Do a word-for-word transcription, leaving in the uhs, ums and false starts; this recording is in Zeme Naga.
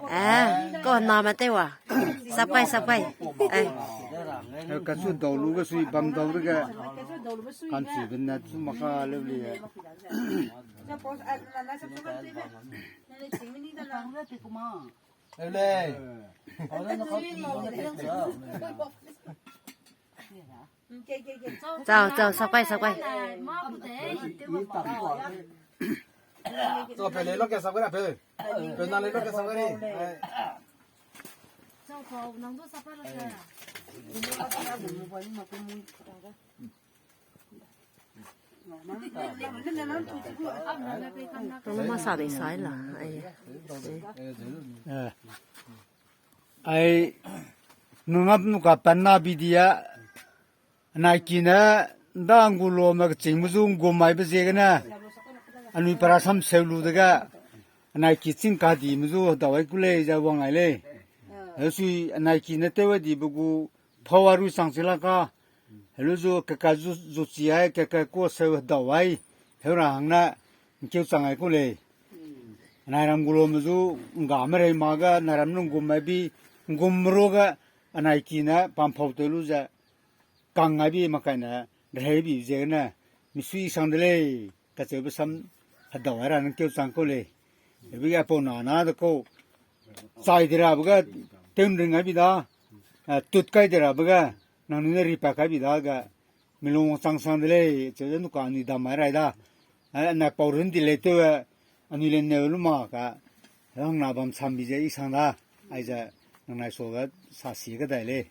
Eh, ko name tew wa. Sapai, sapai. Eh. Kachu dau lu ge sui bam dau de ge. Kanchi bin na chu maka leu li. Leu le. Chau, chau, sapai, sapai. Chau, pe le lo ke sapai ra pe. Pe na le lo ke sapai ni. Ai. Chau, chau, nang du sapai lo ke. Nang ma sa dei sai la, ai. Eh. Ai, nungap nuka panna bidia, anai ki ne, nda ngulome kechingme zu ngum mai be ziegene, anui para sam seu lu dege, anai ki ching kadime zu hedau ai ku lei ze wang ai lei. Hesui anai ki ne tew ai dibe gu, pau a rui chang chi la ka, helu zu keka zu, zu chi ai, keka kua seu hedau ai, heu ra hang ne, ngkeu chang ai ku lei. Anai ram gulome zu, ngga merei ma ge, anai ram nung gum mai bi, ngum ru ge, anai ki ne, pampau tew lu ze, kang ai bi makai ne, rehei bi ziegene, misui sang de lei, kacheube sam, hedau ai ra nang keu chang kau lei. Ebi ge pau na na de kau, chai de rabe ge, tew ring ai bi da, eh, tut kai de rabe ge, nangnui ne ripa kai bi da ge, milung chang sang de lei, cheu ze nuka anui dam ai rai da. Eh, anai pau run di lei tew, eh, anui le neu lu ma ka, hang na bam cham bi ze i sang da, aize, nangnai so ge, sa si ge dai lei.